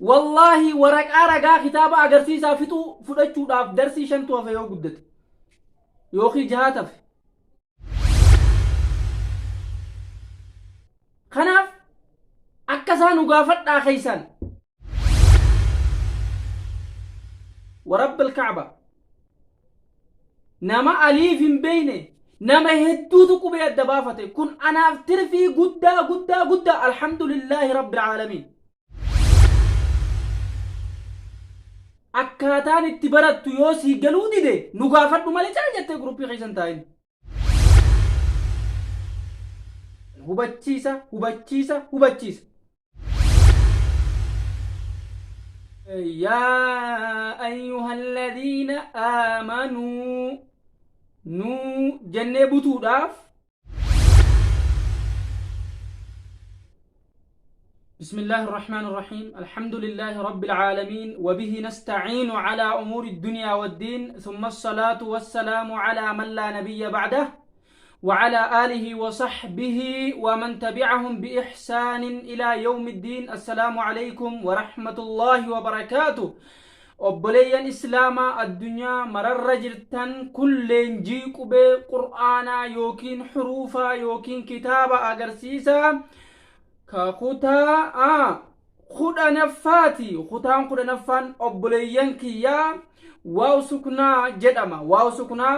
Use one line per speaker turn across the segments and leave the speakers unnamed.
Wallaahi waraqaa ragaa kitaaba agarsiisaa fixuu fudhachuudhaaf darsii shantu hafe yoo guddate. Yookiin jahaa tafe. Kanaaf akka isaa nu gaafadhaa keessan. Warabbil Ka'ba. Nama aliif hin beeyne nama hedduutu qubee adda baafate. Kun anaaf tirfii guddaa guddaa guddaa alhamdulillaahi rabbil aalamiin. Akkaataan itti barattu yoo sii galuu dide nu gaafadhu malee cal jettee guruppii keessa hin taa'in. Hubachiisa, hubachiisa, hubachiisa. Yaa ayyuhalladiina aamanuu nuu jennee butuudhaaf بسم الله الرحمن الرحيم الحمد لله رب العالمين وبه نستعين على أمور الدنيا والدين ثم الصلاة والسلام على من لا نبي بعده وعلى آله وصحبه ومن تبعهم بإحسان إلى يوم الدين السلام عليكم ورحمة الله وبركاته Obboleeyyan Islaamaa addunyaa mararra jirtan kun leenjii qubee Qur'aanaa yookiin huruufaa yookiin kitaaba agarsiisa ka kutaa a kudhanaffaati. Kutaan kudhanaffaan obboleeyyan kiyyaa waaw suknaa jedhama. Waaw suknaa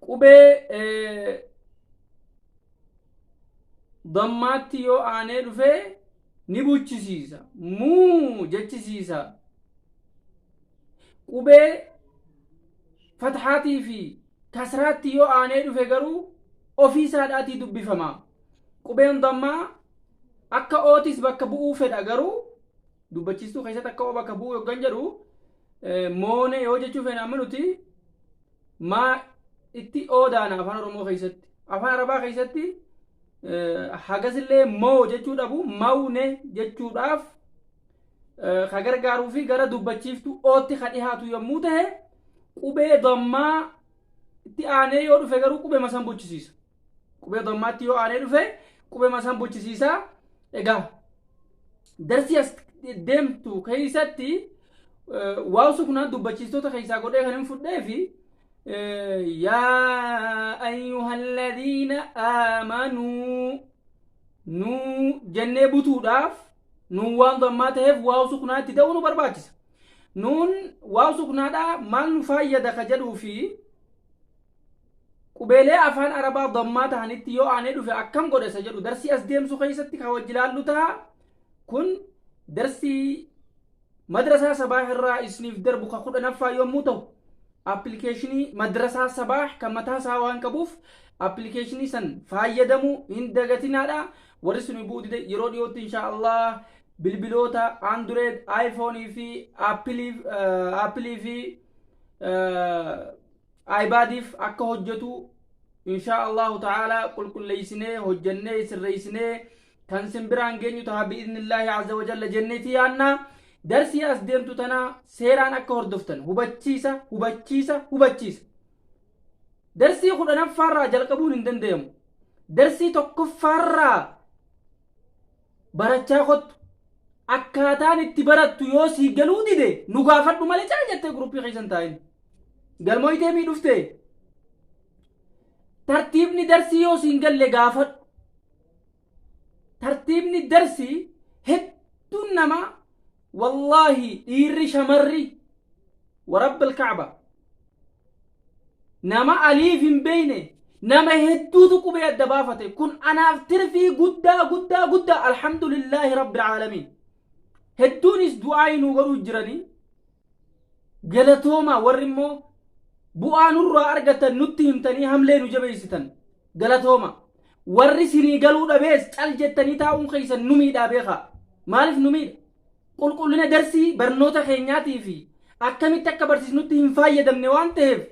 qubee dammaatti yoo aanee dhufe ni buchisiisa muu jechisiisa qubee fathaatii fi kasraatti yoo aanee dhufe garuu ofii isaadhaatii dubbifama qubeen dammaa akka ootis bakka bu'uu fedha garuu dubbachiistuu keessatti akka oo bakka bu'uu yoggan jedhu moone yoo jechuu feene amma nuti maa itti oodaana afaan oromoo keessatti afaan arabaa keessatti hagasillee moo jechuu dhabu mawne jechuudhaaf ka gargaaruu fi gara dubbachiiftuu ootti ka dhihaatu yommuu tahe qubee dammaa itti aanee yoo dhufe garuu qubee masan buchisiisa. Qubee dammaatti yoo aanee dhufe qubee masan buchisiisa. Egaa darsii as deemtu keessatti waaw suknaa dubbachiistota keessaa godhee kan hin fudhee fi yaa ayyuhalladiina aamanuu nuu jennee butuudhaaf nuun waan dammaa ta'eef waaw suknaa itti ta'uu nu barbaachisa. Nuun waaw suknaadhaa maal nu faayyada ka jedhuu fi qubeelee afaan arabaa dammaa ta'anitti yoo aanee dhufe akkam godha isa jedhu darsii as deemsu keessatti ka wajji laallu ta'a. Kun darsii Madrasaa Sabaah irraa isiniif darbu ka kudhanaffaa yommuu ta'u, appilikeeshinii Madrasaa Sabaah kan mataa isaa waan qabuuf appilikeeshinii san faayyadamuu hin dagatinaadha. Warri isinii bu'uu dide yeroo dhiyootti inshaa Allah bilbiloota Android, iPhone fi Apple fi iPadiif akka hojjetu inshaa Allahu ta'ala qulqulleessinee hojjennee sirreessinee kan sin biraan geenyu taha bi'iznillaahi azza wa jalla jenneeti yaanna. Darsii as deemtu tana seeraan akka hordoftan hubachiisa hubachiisa hubachiisa. Darsii kudhanaffaarraa jalqabuun hin danda'amu. Darsii tokkoffaarraa barachaa kottu. Akkaataan itti barattu yoo sii galuu dide nu gaafadhu malee cal jettee guruppii keessa hin taa'in. Galmooytee mii dhuftee? Tartiibni darsii yoo siin galle gaafadhu. Tartiibni darsii hedduun namaa wallaahi dhiirri shamarri warabbil ka'ba nama aliif hin beeyne nama hedduutu qubee adda baafate kun anaaf tirfii guddaa guddaa guddaa alhamdulillaahi rabbil aalamiin hedduunis du'aayii nuu godhuu jiranii Galatoomaa warri immoo bu'aa nurraa argattan nutti himtanii hamlee nu jabeessitan galatooma. Warri sinii galuu dhabees cal jettanii taa'uun keessan nu miidhaa beekaa. Maaliif nu miidha? Qulqullina darsii barnoota keenyaatii fi akkamitti akka barsiisnutti hin faayyadamne waan ta'eef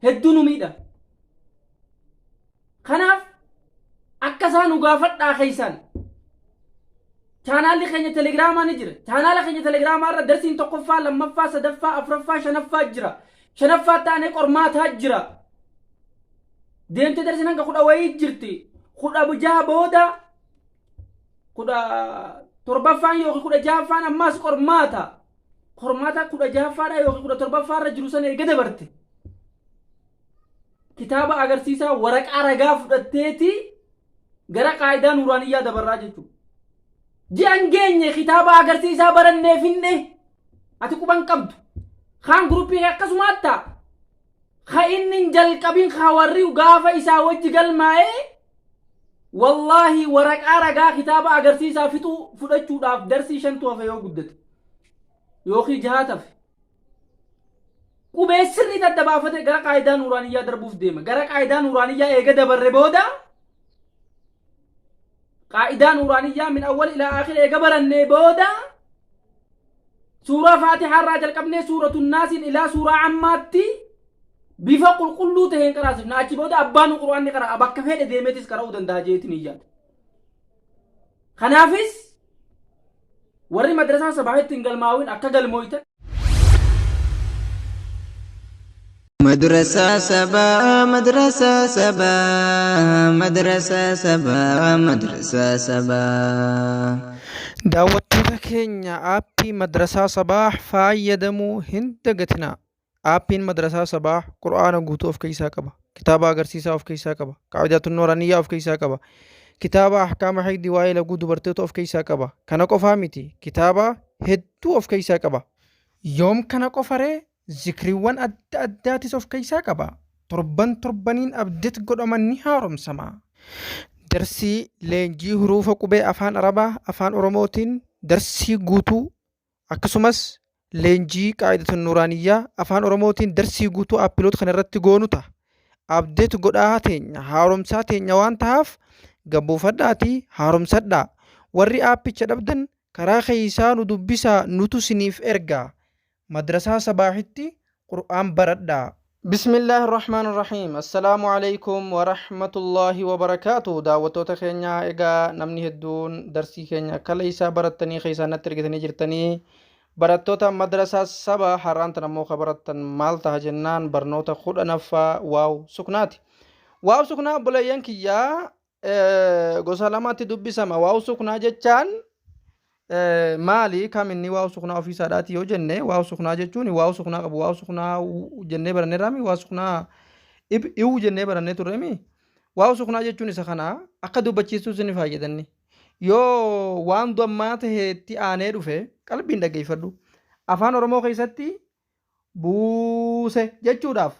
hedduu nu miidha. Kanaaf akka isaa nu gaafadhaa keessan. Chaanaalli keenya telegiraamaa ni jira. Chaanaala keenya telegiraamaa irra darsiin tokkoffaa, lammaffaa, sadaffaa, afuraffaa, shanaffaa jira. Shanaffaa taanee qormaataa jira. Deemtee darsiin hanga kudha wayii jirti. 16 booda kudha Torbaffaan yookiin 16ffaan ammaas qormaata. Qormaata 16ffaadhaa yookiin 17ffaarra jiru sana erga dabarte. Kitaaba agarsiisaa waraqaa ragaa fudhatteeti gara qaayidaa nuuraaniyyaa dabarraa jechuudha. Ji'an geenye kitaaba agarsiisaa barannee finne ati quban qabdu. Kaan guruppii kee akkasumaa ta'a. Ka inni hin jalqabin ka warri gaafa isaa wajji galmaa'ee wallaahi waraqaa ragaa kitaaba agarsiisaa fixuu fudhachuudhaaf darsii shantu hafe yoo guddate yookiin jaha hafe. Qubee sirrii adda baafate gara qaayidaa nuuraaniyyaa darbuuf deema. Gara qaayidaa nuuraaniyyaa eega dabarre booda qaayidaa nuuraaniyyaa min awwal ilaa aakhir eega barannee booda suuraa faatihaa irraa jalqabnee suuratu naasiin ilaa suuraa ammaatti bifa qulqulluu taheen qaraasifna. Achi booda abbaan qur'aanni qara'a bakka fedhe deemeetis qara'uu danda'a jeetiin hin yaadu. Kanaafis warri madrasaa sabaahitti hin galmaawin akka galmooytan
Madrasaa sabaa madrasaa sabaa madrasaa sabaa madrasaa sabaa.
Daawwattoota keenya aappii Madrasaa Sabaah fayyadamuu hin dagatinaa. Aappiin Madrasaa Sabaah Qur'aana guutuu of keessaa qaba. Kitaaba agarsiisaa of keessaa qaba. Qaa'idaatun Nuuraaniyyaa of keessaa qaba. Kitaaba Ahkaama Haydii waa'ee laguu dubartoota of keessaa qaba. Kana qofaa miti. Kitaaba hedduu of keessaa qaba. Yoom kana qofa ree? Zikriiwwan adda addaatis of keessaa qaba. Torban torbaniin update godhama ni haaromsama. Darsii leenjii huruufa qubee afaan Arabaa, afaan Oromootiin darsii guutuu akkasumas leenjii qaa'idatun nuuraaniyyaa afaan Oromootiin darsii guutuu appiloot kana irratti goonu ta'a. Update godhaa teenya haaromsaa teenya waan tahaaf gabbuufadhaatii haaromsadhaa. Warri aappicha dhabdan karaa keessaa nu dubbisaa nutu siniif ergaa. Madrasaa Sabaahitti Qur'aan baradhaa. Bismillaahi Rahmaan Rahiim. Assalaamu alaikum wa rahmatullaahi wa barakaatu. Daawwattoota keenya egaa namni hedduun darsii keenya kaleessaa barattanii keessaa natti ergitanii jirtanii barattoota madrasaa saba har'aan tan ammoo ka barattan maal taha jennaan barnoota 10ffaa waaw suknaati. Waaw suknaa obboleeyyan kiyyaa gosa lamatti dubbisama. Waaw suknaa jechaan maali? Kam inni waaw suknaa ofiisaadhaati yoo jenne waaw suknaa jechuun waaw suknaa qabu waaw suknaa jennee baranneerraami waaw suknaa iw jennee barannee turreemi. Waaw suknaa jechuun isa kana akka dubbachiistuu isin fayyadamni. Yoo waan dammaa taheetti aanee dhufe qalbiin dhaggeeffadhu. Afaan Oromoo keessatti buuse jechuudhaaf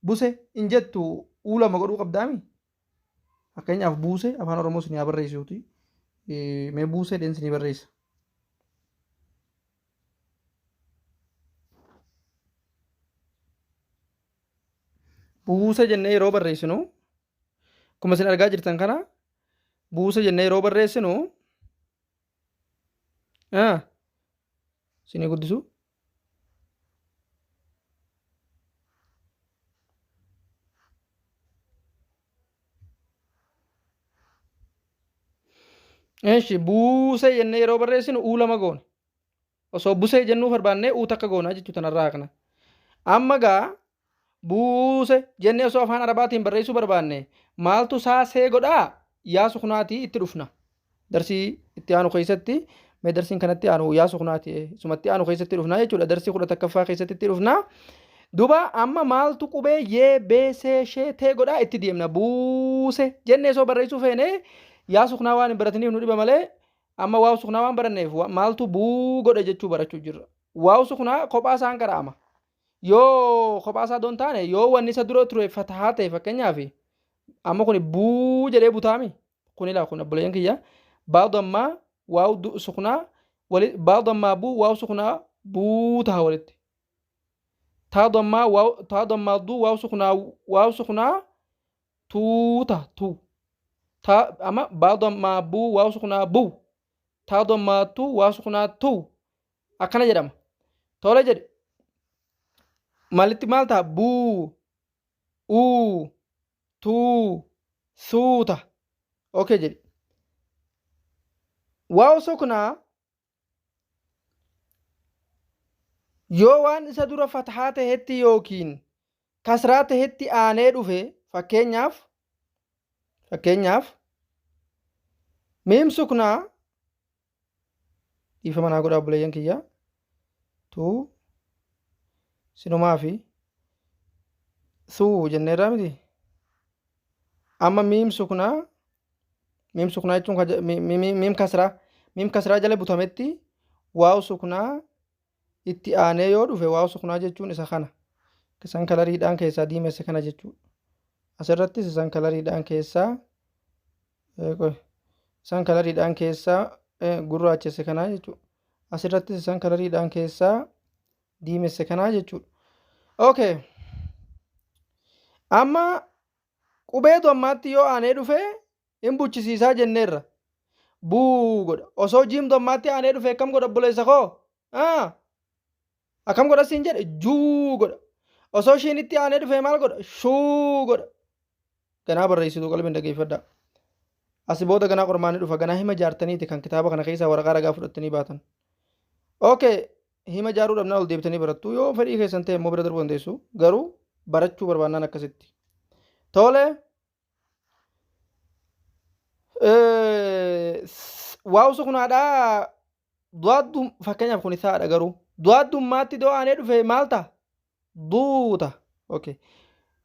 buse hin jettu uu lama godhuu qabdaami. Fakkeenyaaf buuse afaan Oromoo isin haa barreessuuti. Mee buusee dheen isinii barreessa. Buuse jennee yeroo barreessinu akkuma isin argaa jirtan kana buuse jennee yeroo barreessinu isinii guddisu. Eshi buusee jennee yeroo barreessinu uu lama goona. Osoo busee jennuu barbaannee uu takka goona jechuu tanarraa kana. Amma gaa buuse jennee osoo afaan arabaatiin barreessuu barbaanne maaltu saasee godhaa yaa suknaatii itti dhufna. Darsii itti aanu keessatti mee darsiin kanatti aanu yaa suknaati isumatti aanu keessatti dhufna jechuudha. Darsii 11ffaa keessatti itti dhufna. Duba amma maaltu qubee yee bee see shee tee godhaa itti deemna buuse jennee osoo barreessuu feene yaa suknaa waan hin baratiniif nu dhiba malee amma waaw suknaa waan baranneef maaltu buu godha jechuu barachuu jirra. Waaw suknaa kophaa isaan qara'ama. Yoo kophaa isaa doon taane yoo wanni isa dura ture fatahaa ta'e fakkeenyaaf amma kun buu jedhee butaami. Kun ilaa kun obboleeyyan kiyya baa dammaa waaw suknaa wali baa dammaa buu waaw suknaa buu taha walitti. Taa dammaa waaw taa dammaa duu waaw suknaa waaw suknaa tuu taha tuu. Taa amma baa dammaa buu waaw suknaa buu taa dammaa tuu waaw suknaa tuu akkana jedhama. Tole jedhe. Malitti maal ta'a? Buu, uu, tuu, suu ta'a. Okay jedhi. Waaw suknaa yoo waan isa dura fathaa tahetti yookiin kasraa tahetti aanee dhufe fakkeenyaaf miim suknaa Dhiifama naa godhaa obboleeyyan kiyya. Tuu sinumaa fi suu jenneerraa miti. Amma miim suknaa miim suknaa jechuun miim kasraa miim kasraa jala butametti waaw suknaa itti aanee yoo dhufe waaw suknaa jechuun isa kana. Isan kalariidhaan keessaa diimesse kana jechuudha. Asirrattis isan kalariidhaan keessaa isaan kalariidhaan keessaa gurraachesse kanaa jechuudha. Asirrattis isaan kalariidhaan keessaa diimesse kanaa jechuudha. Okay. Amma qubee dammaatti yoo aanee dhufe hin buchisiisaa jenneerra. Buu godha. Osoo jiim dammaatti aanee dhufe akkam godha obboleessa koo? Akkam godha siin jedhe juu godha. Osoo shiinitti aanee dhufe maal godha? Shuu godha. Ganaa barreessituu qalbiin dhageeffadhaa. Asi booda ganaa qormaanni dhufa. Ganaa hima jaartaniiti kan kitaaba kana keessaa waraqaa ragaa fudhattanii baatan. Okay. Hima jaaruu dhabnaan ol deebitanii barattu. Yoo fedhii keessan ta'e immoo bira darbuu dandeessu. Garuu barachuu barbaannaan akkasitti. Tole. Waaw sukunaadhaa du'aaddu fakkeenyaaf kun isaadha garuu du'aaddummaatti doo aanee dhufe maal ta'a? Duuta. Okay.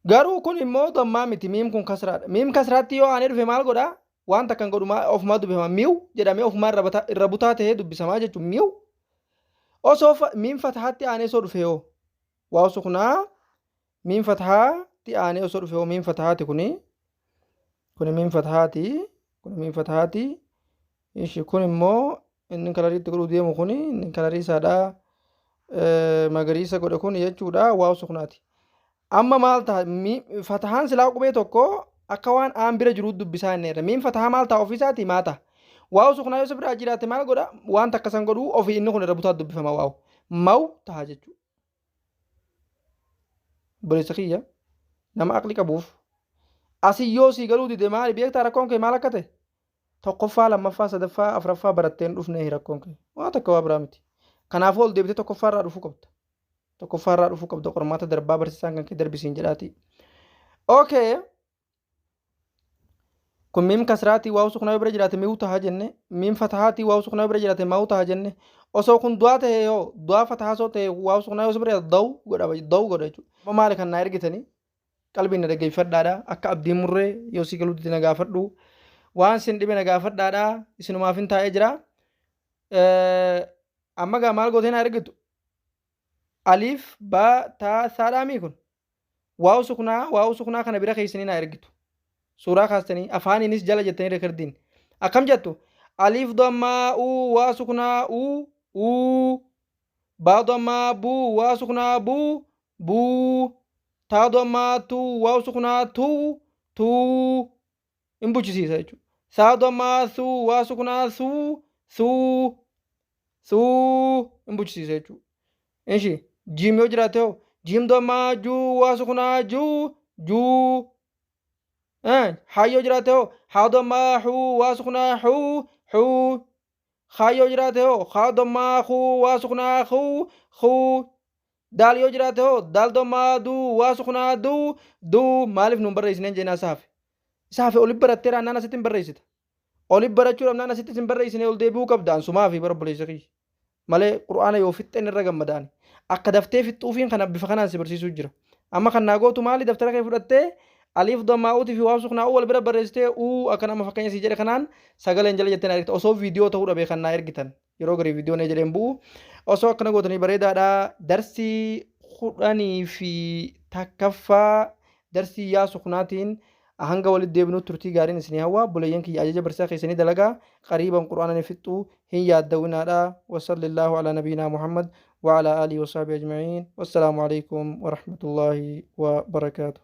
Garuu kun immoo dammaa miti miim kun kasraadha. Miim kasraatti yoo aanee dhufe maal godhaa? Waan takka hin godhu ofumaa dubbifama. Miiw jedhamee ofumaa irra butaa ta'ee dubbisamaa jechuun miiw. Osoo miim fatahaatti aanee osoo dhufe hoo? Waaw sukunaa miim fatahaatti aanee osoo dhufe hoo miim fatahaati kuni. Kuni miim fatahaati. Kuni miim fatahaati. Ishi kun immoo inni kalariitti godhuu deemu kuni inni kalarii isaadha magariisa godhe kun jechuudha waaw sukunaati. Amma maal ta'a fatahaan silaa qubee tokko akka waan aan bira jiruu dubbisaa inni irra miin fatahaa maal ta'a ofiisaatii maa ta'a. Waaw sukunaa yoo si biraa jiraate maal godha waan takka san godhuu ofii inni kun irra butaa dubbifama waaw maw ta'a jechuudha. Obboleessa kiyya nama aqli qabuuf asii yoo sii galuu dide maali beektaa rakkoon kee maal akka ta'e Tokkoffaa, lammaffaa, sadaffaa, afraffaa barattee hin dhufnee rakkoon kee. Waa takka waa biraa miti. Kanaafuu ol deebitee tokkoffaa irraa dhufuu qabda. Tokkoffaa irraa dhufuu qabda qormaata darbaa barsiisaan kan kee darbisiin jedhaati. Okay. Kun miim kasraatii waaw suknaa yoo bira jiraate mi'uu taha jenne. Miim fatahaatii waaw suknaa yoo bira jiraate maa'uu taha jenne. Osoo kun du'aa ta'e yoo du'aa fatahaa osoo ta'e waaw suknaa yoo bira jiraate daw godha daw godha jechuudha. Amma maali kan naa ergitanii? Qalbiin na dhaggeeffadhaadha. Akka abdiin murree yoo si galuu dide na gaafadhu. Waan sin dhibe na gaafadhaadha. Isinumaaf hin taa'ee jira. Amma gaa maal gootee na ergitu? Aliif ba ta saadhaa mii kun? Waaw suknaa waaw suknaa kana bira keessanii na ergitu. Suuraa kaastanii afaaniinis jala jettanii rekardiin. Akkam jettu? Aliif dammaa u waa suknaa u uu Baa dammaa buu waa suknaa buu buu taa dammaa tuu waa suknaa tuu tuu hin buchisiisa jechuudha. Saa dammaa suu waa suknaa suu suu suu hin buchisiisa jechuudha. Ishi jiim yoo jiraate hoo jiim dammaa juu waa suknaa juu juu haa yoo jiraate hoo haa dammaa xuu waa suknaa xuu xuu Haa yoo jiraate hoo haa dommaa kuu waa suknaa kuu kuu. Daal yoo jiraate hoo daal dommaa duu waa suknaa duu duu. Maaliif nuun barreessineen jeenaa isa hafe. Isa hafe oli barattee raannaan asitti hin barreessita. Oli barachuu dhabnaan asitti hin barreessine ol deebi'uu qabda ansumaa fi bara obboleessa kiyya. Malee qur'aana yoo fixxeen irra gammadaani. Akka daftee fixxuufiin kana bifa kanaan si barsiisuu jira. Amma kan naa gootu maali daftara kee fudhattee aliif dammaa uutii fi waaf suknaa uu wal bira barreessitee uu akka nama fakkeenya sii jedhe kanaan sagaleen jala jettee naa ergita. Osoo viidiyoo ta'uu dhabee kan naa ergitan. Yeroo garii viidiyoo nee jedheen bu'u. Osoo akkana gootanii bareedaadha. Darsii kudhanii fi takkaffaa darsii yaa suknaatiin Hanga walitti deebinutti turtii gaariin isinii hawwa. Obboleeyyan kiyya ajaja barsiisaa keessanii dalagaa. Qariiban Qur'aana ni fixxu. Hin yaaddawinaadha. Wasallillaahu alaa nabiyyinaa Muhammad wa alaa aalihi wa sahbihi ajma'iin. Wassalaamu aleykum wa rahmatullaahi wa barakaatuh.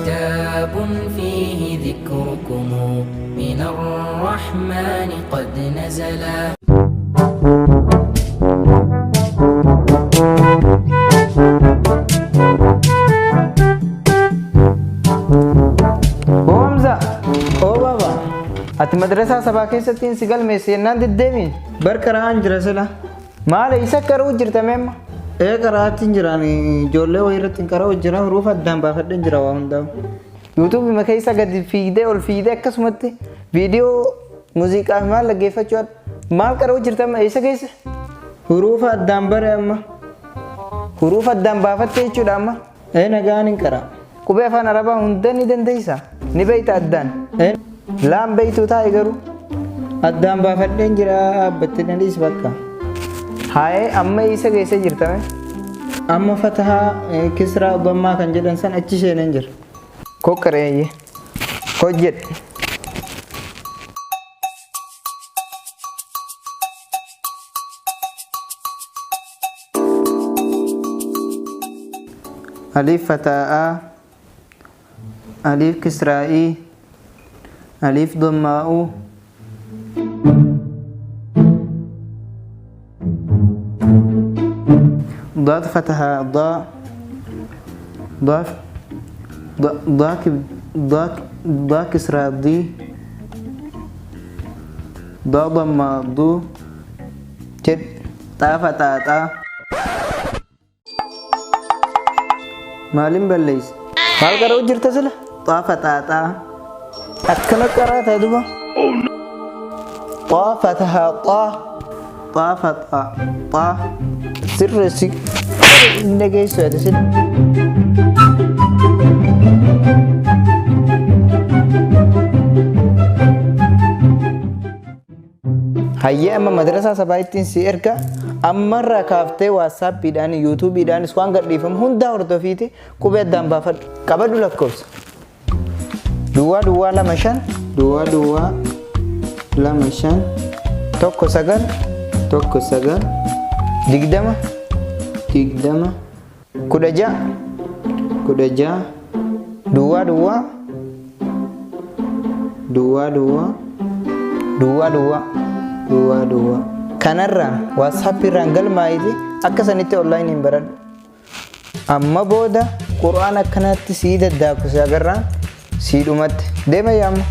كتاب فيه ذكركم من الرحمن قد نزلا
Oo Hamza! Oo baaba! Ati madrasaa sabaa keessatti si galmeesse jennaan diddeemi.
Bar qara'aan jira sila.
Maali isa qara'uu jirta mee amma?
Ee qara'aatti hin jiraan ijoollee wayii irratti hin qara'u jira huruufa addaan baafadheen jira waa hundaa'u.
Yuutuubii keessa gadi fiigdee ol fiigdee akkasumatti viidiyoo Muuziqaa fi maal dhaggeeffachuu adda? Maal qara'uu jirta amma eessa keessa? Huruufa addaan bare amma. Huruufa addaan baafatte jechuudha amma. Ee nagaan hin qara. Qubee afaan Arabaa hunda ni dandeessaa? Ni beeyta addaan? Ee laan beeytuu taa'e garuu. Addaan baafadheen jira dhaabbatte na dhiis bakka. Haayee amma eessa keessa jirta mee? Amma fatahaa kisraa dammaa kan jedhan san achi seeneen jira. Koqqareeyye. Hojjedhe. Alif fataa'aa. Alif kisraa'ii. Alif dammaa'uu. ضاد فتحة ضاء ضاف ضاك ضاك ضا كسرة ضي ضا ضم ضو جد طا فتاة طا مالين بليس مال قرأ جرت سلا طا فتاة طا أكنا قرأت هدوما طا فتحة طا طا فتاة طا سر سك نجيس هذا سر. Hayyee amma madrasaa sabaa ittiin si erga ammarraa kaaftee waatsaappiidhaan yuutuubiidhaanis waan gadhiifamu hundaa hordofiiti qubee addaan baafadhu qabadhu lakkoofsa. Duwwaa duwwaa 2 5 Duwwaa duwwaa 2 5 1 9 1 9 20 20 16 16 duwwaa duwwaa duwwaa duwwaa duwwaa duwwaa duwwaa duwwaa. Kanarraan waatsaappiirraan galmaa'iti akka sanitti onlaayiniin baradhu. Amma booda qura'aan akkanatti sii daddaaku si agarraan sii dhumatti deema yaamma.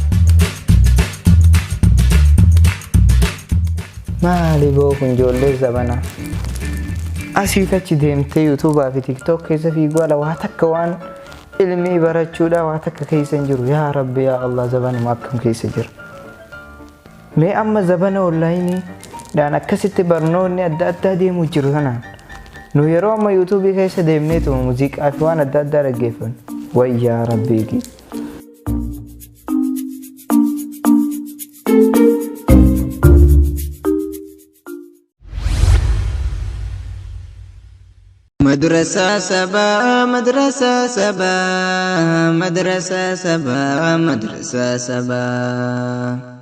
Maali boo kun ijoollee zabanaa? Asii achi deemtee yuutuubaa fi tiiktook keessa fiiguu ala waa takka waan ilmii barachuudha waa takka keessa hin jiru. Yaa Rabbi yaa Allah zabanuma akkam keessa jira. Mee amma zabana onlaayiniidhaan akkasitti barnoonni adda addaa deemuu jiru kanaan nu yeroo amma yuutuubii keessa deemneetuma muuziqaa fi waan adda addaa dhaggeeffannu. Wayyaa Rabbii.
مدرسة سبا مدرسة سبا مدرسة سبا مدرسة سبا.